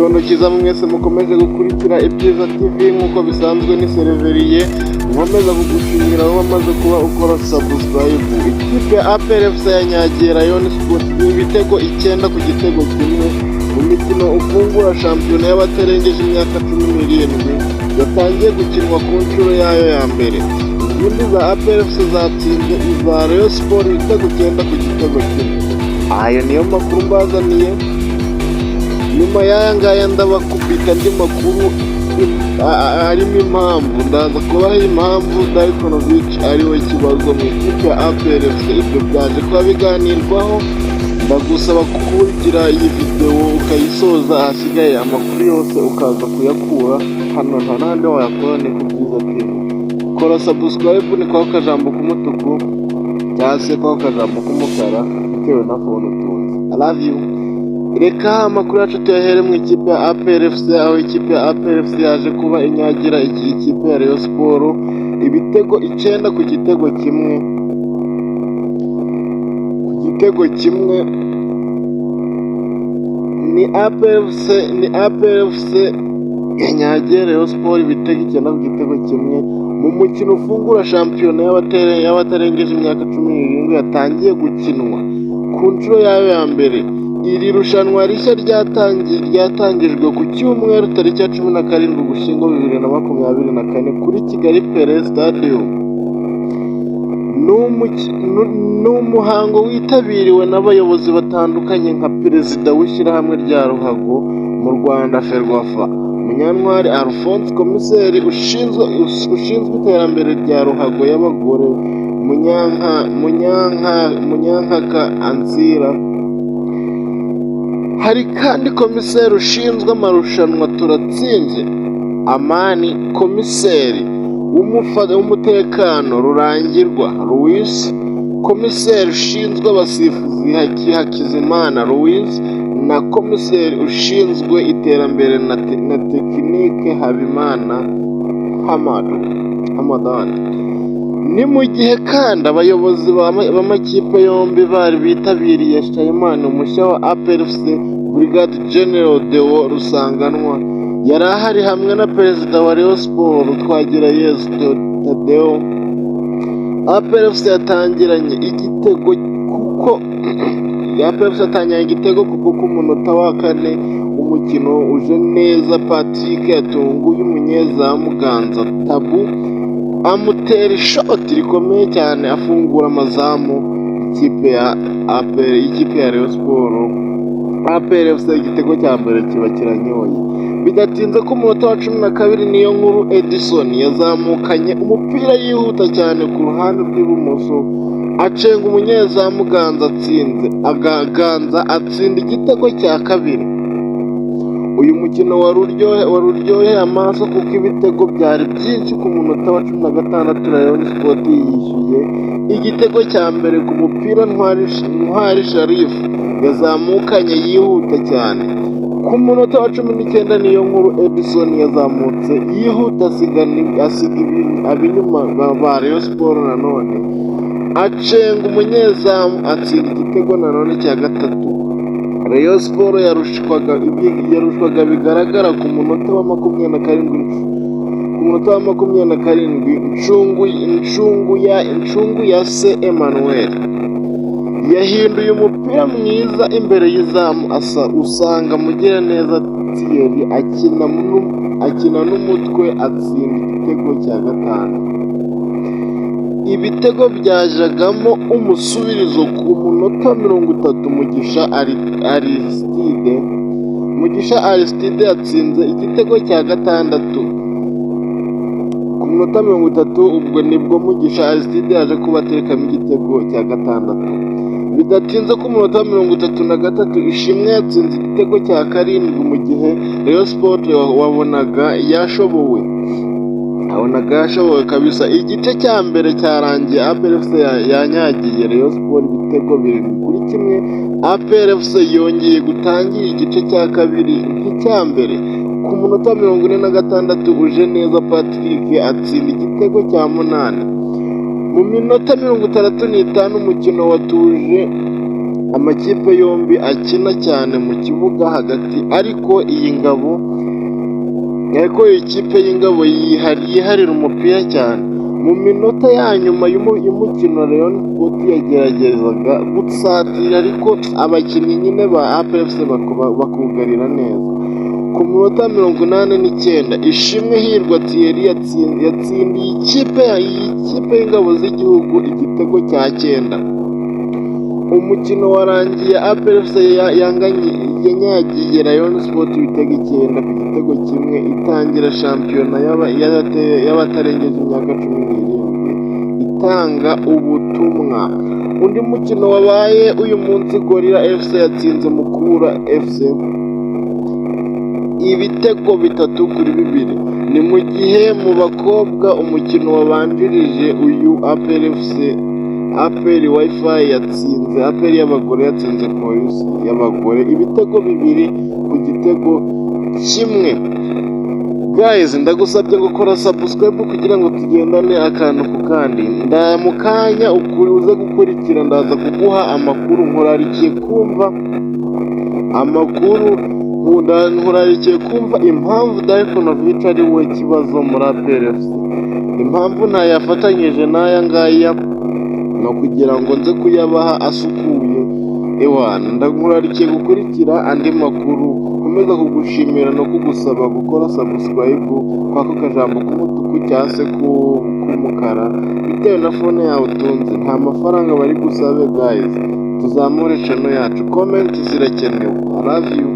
Igitondo cyiza mwese mukomeje gukurikira Ibyiza TV. Nk'uko bisanzwe ni Seriveriye, nkomeza kugushimira wowe wamaze kuba ukora subscribe. Ikipe ya APR FC yanyagiye Rayon Sports ibitego 9-1 mu mikino ufungura shampiyona y'abatarengeje imyaka 17 yatangiye gukinwa ku nshuro yayo ya mbere. Ingimbi za APR FC zatsinze iza Rayon Sports ibitego 9-1. Ayo niyo makuru mbazaniye. Nyuma y'aya ngaya ndabakubita andi makuru arimo impamvu, ndaza kubaha impamvu Darko Novic ariwe kibazo mu ikipe ya APR FC. Ibyo byaje kuba biganirwaho. Ndagusaba gukurikira iyi videwo ukayisoza, ahasigaye amakuru yose ukaza kuyakura hano, nta n'ahandi wayakura, ni ku Byiza TV. Kora subscribe, ni kwa kajambo k'umutuku cyangwa se kwa kajambo k'umukara bitewe na phone utunze. I love you. Reka amakuru yacu tuyahere mu ikipe ya APR FC, aho ikipe ya APR FC yaje kuba inyagira ikipe ya Rayon Sports ibitego 9-1, ku gitego kimwe. Ni APR FC, ni APR FC yanyagiye Rayon Sports ibitego 9-1 mu mukino ufungura shampiyona y'abatarengeje imyaka 17 yatangiye gukinwa ku nshuro yayo ya mbere. Iri rushanwa rishya ryatangijwe ku cyumweru tariki ya 17 Ugushyingo 2024 kuri Kigali Pele Stadium. Ni umuhango witabiriwe n'abayobozi batandukanye nka Perezida w'Ishyirahamwe rya Ruhago mu Rwanda, FERWAFA, Munyantwari Alphonse, Komiseri ushinzwe iterambere rya ruhago y'abagore, Munyankaka Ansira. Hari kandi Komiseri ushinzwe amarushanwa, Turatsinze Amani, Komiseri w'umutekano, Rurangirwa Louis, Komiseri ushinzwe abasifuzi, Hakizimana Louis, na Komiseri ushinzwe iterambere na tekinike, Habimana Hamadani. Ni mu gihe kandi abayobozi b'amakipe yombi bari bitabiriye. Chairman mushya wa APR FC, Brigadier General Deo Rusanganwa, yari ahari hamwe na Perezida wa Rayon Sports, Twagirayezu Thadeo. APR FC yatangiranye igitego kuko APR FC yatangiranye igitego kuko ku munota wa 4 umukino uje neza Patrick yatunguye umunyezamu Ganza Tabu, amutera ishoti rikomeye cyane, afungura amazamu ikipe ya APR, ikipe ya Rayon Sports. APR FC igitego cya mbere kiba kiranyoye. Bidatinze ku munota wa 12 niyo nkuru Edison yazamukanye umupira yihuta cyane ku ruhande rw'ibumoso, acenga umunyezamu Ganza, atsinze Ganza atsinda igitego cya kabiri. Uyu mukino wari uryoheye amaso kuko ibitego byari byinshi. Ku munota wa 16 Rayon Sports yishyuye igitego cya mbere ku mupira Ntwari Sharif yazamukanye yihuta cyane. Ku munota wa 19 niyo nkuru Edison yazamutse yihuta, asiga ab'inyuma ba Rayon Sports, nanone acenga umunyezamu, atsinda igitego nanone cya gatatu. Rayon Sports yarushwaga bigaragara. Ku munota wa 27, ku munota wa 27 Incungu ya se Emmanuel yahinduye umupira mwiza imbere y'izamu, asa usanga Mugiraneza Thierry akina n'umutwe atsinda igitego cya gatanu. Ibitego byajagamo umusubirizo ku munota 30 Mugisha Aristide, Mugisha Aristide yatsinze igitego cya gatandatu ku munota 30. Ubwo nibwo Mugisha Aristide yaje kuba aterekamo igitego cya gatandatu. Bidatinze ku munota 33 Ishimwe yatsinze igitego cya karindwi, mu gihe Rayon Sports wabonaga yashobowe kabisa. Igice cya mbere cyarangiye APR FC yanyagiye Rayon Sports ibitego 7-1. APR FC yongeye gutangira igice cya kabiri nk'icya mbere. Ku munota 46 uje neza Patrick atsinda igitego cya munani. Mu minota 65 umukino watuje. Amakipe yombi akina cyane mu kibuga hagati, ariko iyi ngabo, ariko ikipe y'Ingabo yiharira umupira cyane. Mu minota ya nyuma y'umukino, Rayon Sports yageragezaga gusatira, ariko abakinnyi nyine ba APR FC bakugarira neza. Ku minota 89, Ishimwe Hirwa Thierry yatsindiye ikipe y'Ingabo z'Igihugu igitego cya cyenda. Umukino warangiye APR FC yanyagiye Rayon Sports ibitego 9-1, itangira shampiyona y'abatarengeje imyaka 17 itanga ubutumwa. Undi mukino wabaye uyu munsi, Gorilla FC yatsinze Mukura FC ibitego 3-2. Ni mu gihe mu bakobwa, umukino wabanjirije uyu, APR FC, APR WiFi yatsinze, APR y'abagore yatsinze Polisi y'abagore ibitego 2-1. Guys, ndagusabye gukora subscribe kugira ngo tugendane akantu ku kandi. Nda mu kanya uze gukurikira, ndaza kuguha amakuru. Nkurarikiye kumva amakuru, nkurarikiye kumva impamvu Darko Novic ari we kibazo muri APR FC. Impamvu ntayafatanyije n'aya ngaya ni ukugira ngo nze kuyabaha asukuye. Ewana, nkurarikiye gukurikira andi makuru. Nkomeza kugushimira no kugusaba gukora subscribe kwako kajambo k'umutuku cyangwa se k'umukara bitewe na phone yawe utunze. Nta mafaranga bari gusabe, guys. Tuzamure channel yacu, comment zirakenewe. I love you.